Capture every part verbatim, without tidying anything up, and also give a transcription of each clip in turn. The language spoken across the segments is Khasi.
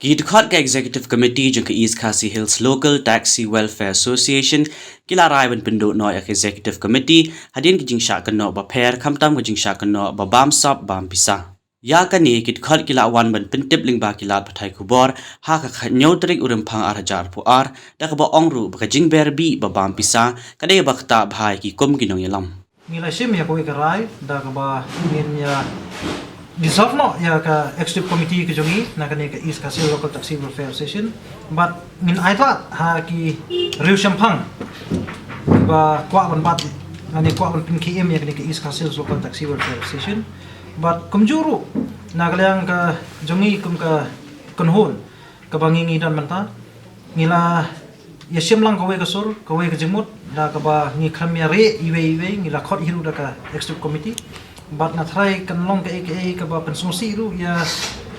Ki dkhot ka Executive Committee jong ka East Khasi Hills Local Taxi Welfare Association ki la rai ban pynduh noh ïa ka Executive Committee hadien ka jingshah kynnoh bapher, khamtam ka jingshah kynnoh ba bam sap bam pisa. Ïa kane ki dkhot ki la wan ban pyntip lyngba ki lad pathai khubor ha ka khathynñiew tarik u Rymphang ar hajar arphew ar, da kaba ong ruh ba ka jingber bih ba bam pisa ka dei ba ktah bha ïa ki kum ki nongïalam. Ngi la shim ïa kawei ka rai da kaba ngin ïa dissolve noh ïa ka executive committee ka jong ngi na kane ka East Khasi Local Taxi Welfare Association. Bad ngin ailad ha ki riew shemphang ba kwah ban bat, lane kwah ban pynkhie im ïa kane ka East Khasi Local Taxi Welfare Association. Bad kumjuh ruh na ka liang ka jong ngi kum ka kynhun kaba ngi ngi don mynta, ngi la ïa shim lang kawei ka sur, kawei ka jingmut, da kaba ngi khlem ïa rieh iwei iwei, ngi la khot hi ruh da ka executive committee. Bad nga tharai kan long kaei kaei kaba pynsngewsih ruh ïa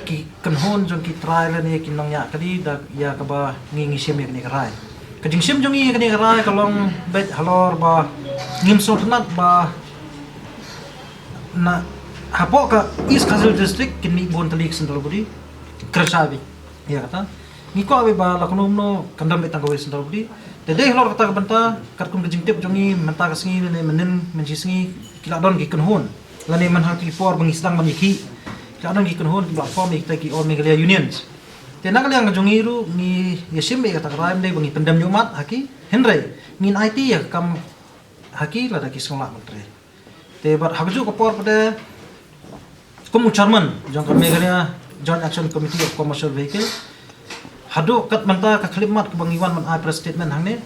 ki kynhun jong ki trai lane ki nongñiah kali da ïa kaba ngi ngi shim ïa kane ka rai. Ka jingshim jong ngi ïa kane ka rai ka long beit halor ba ngim sngewtynnat ba na hapoh ka East Khasi Hills District kin mih bun tylli ki central body. Kren shai beit ïa kata. Ngi kwah beit ba la kumno kumno kan don beit tang kawei central body. Te dei halor kata ka bynta, katkum ka jingtip jong ngi mynta ka sngi lane mynnin mynshisngi ki la don ki kynhun, lane man ha ki por ba ngi sdang ban ïakhih, ki la don ki kynhun kiba la form ïa kita ki All Meghalaya Unions. Te na ka liang ka jong ngi ruh ngi ïa shim beit ïa kata ka rai, ym dei ba ngi pyndem ñiuhmat ha ki, hynrei ngin aiti ïa ka kam ha ki lada ki sngewlah ban trei. Te bad ha kajuh ka por pat de kum u chairman jong ka Meghalaya Joint Action Committee of Commercial Vehicle, haduh kat mynta ka khyllipmat kaba ngi wan ban ai press statement hangne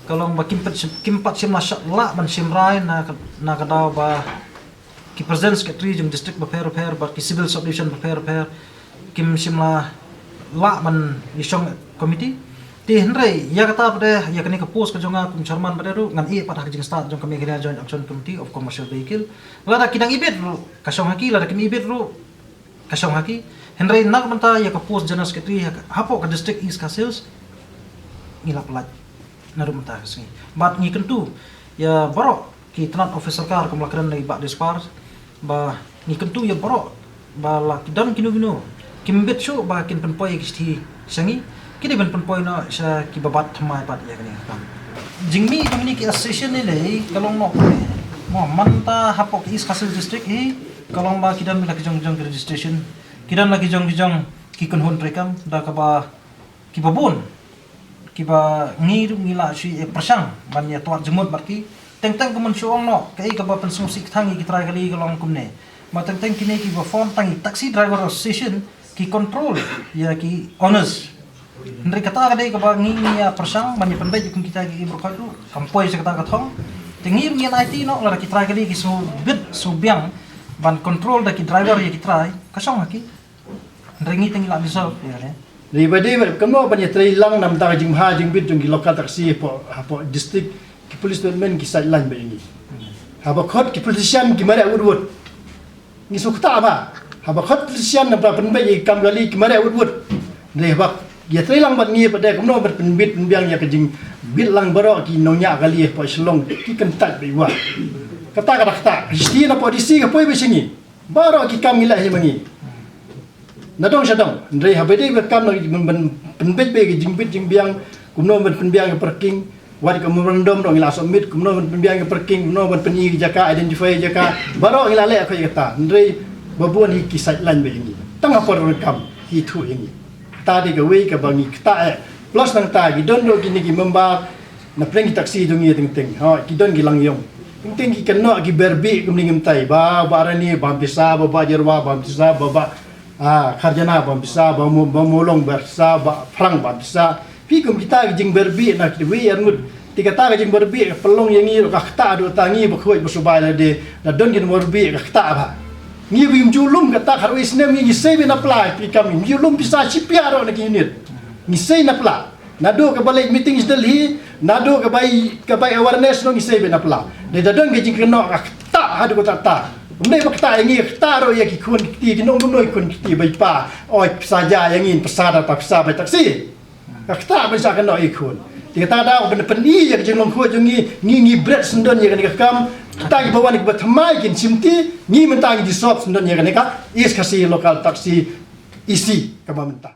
ka long ba kim pat shim, kim pat shym la shah lah ban shim rai na ka, na ka daw ba ki president secretary jong district bapher bapher bad ki civil subdivision bapher bapher kim shym la lah ban ïashong committee. Te hynrei ïa kata pat de, ïa kane ka post ka jong nga kum chairman pat de ruh ngan ïeh pat ha ka jingstad jong ka Meghalaya Joint Action Committee of Commercial Vehicle. Lada ki dang ibit ruh ka shong ha ki, lada kim ibit ruh ka shong ha ki. Hynrei na ka bynta ïa ka post general secretary ha, hapoh ka district East Khasi Hills ngi la pyllait naduh mynta ka sngi. Bad ngi kyntu ïa baroh ki tnat office sorkar kum la kren na i Bah Dispar, ba ngi kyntu ïa baroh ba la ki don kino kino kim bit shuh ba kin pynpoi ïa ki shithi sha ngi, ki dei ban pynpoi noh sha kiba bat thymmai pat ïa kane ka kam. Jingmih jong kine ki association ne lei ka long noh kumne. Mo, mynta hapoh ka East Khasi Hills District hi ka long ba ki don la ki jong ki jong ki registration, ki don la ki jong ki jong ki kynhun treikam da kaba kiba bun kiba ngi ruh ngi la shu ïa pyrshang ban ïa twad jingmut bad ki. Teng teng kumne shu ong noh kaei kaba pynsngewsih kthang ïa ki trai kali ka long kumne. Ba teng teng kine kiba form tang i Taxi Driver Association ki control ïa ki owners. Hynrei kata ka dei kaba ngi ngi ïa pyrshang ban ïa pynbeit ïa kum kita ki briew khot ruh kam poi sha kata ka thong. Te ngi ruh ngi ïa aiti noh lada ki trai kali ki shu bit shu biang ban control da ki driver ïa ki trai ka shong ha ki. Hynrei ngi te ngi la dissolve ïa kane. Dei ba dei ba kumno ban ïa trei lang na bynta ka jingbha jingbit jong ki local taxi hapoh, hapoh district, ki police department ki sideline beit ïa ngi. Haba khot ki politician ki mareh wut wut. Ngi sngewthuh ba haba khot politician na ba pynbeit ïa ki kam kali ki mareh wut wut. Dei haba ïa trei lang bad ngi pat de kumno ban pynbit pynbiang ïa ka jingbit lang baroh ki nongñiah kali hapoh Shillong ki kyntait beit wut. Kata ka dak kata. Ka shithi na hapoh D C ka poi beit sha ngi. Baroh ki kam ngi leh hi ma ngi. Na dong sha dong, hynrei haba dei ba kam na ban, ban pynbeit beit ka jingbit jingbiang, kumno ban pynbiang ka parking, wat ka memorandum ruh ngi la submit, kumno ban pynbiang ka parking, kumno ban pyni ka jaka, identify ka jaka, baroh ngi la leh kawei kata, hynrei ba bun hi ki sideline beit ïa ngi. Tang ha por ruh kam ki thuh ïa ngi. Kata dei kawei kaba ngi ktah eh. Plus nangta ki don ruh kine ki member na pdeng ki taxi jong ngi teng teng. Ha, ki don ki lang ïong. Teng teng ki kynnoh ki ber bih kumne ngim tai. Ba, Bah Rani bam pisa, ba, Bah Jerwa bam pisa, ba, Bah, ah, Kharjana bam pisa, Bah Mo-, Bah Molong bam pisa, Bah Phrang bam pisa. Phi kum kita ki jingber bih na kiwei arngut. Te kata ka jingber bih ka pynlong ïa ngi ruh ka ktah haduh ta ngi ba khuid ba subai lade. Na don ki ber bih ka ktah ba. Ngi ba ym ju lum kata kharwei snem ngi ngi sei beit na pla phi kam ngi ym ju lum pisa shipia ruh na ki unit. Ngi sei na pla. Naduh kaba leit meeting sha Delhi, naduh kaba i, kaba i awareness ruh ngi sei beit na pla. Dei da don ka jingkynnoh ka ktah haduh katta katta. Ym dei ba ktah ïa ngi, ka ktah ruh ïa ki khun ki kti, ki nongmynnoh ki khun ki kti ba i pa. Oi, pisa ja ïa ngi, pisa da pa pisa ba i taxi. Ka ktah ban sa kynnoh ïa ki khun. Te kata da ban pyni ïa ka jinglong khuid jong ngi, ngi ngi bret syndon ïa kane ka kam. Kita kiba wan kiba thymmai kin shim ti, ngi mynta ngi dissolve syndon ïa kane ka East Khasi Local Taxi E C kaba mynta.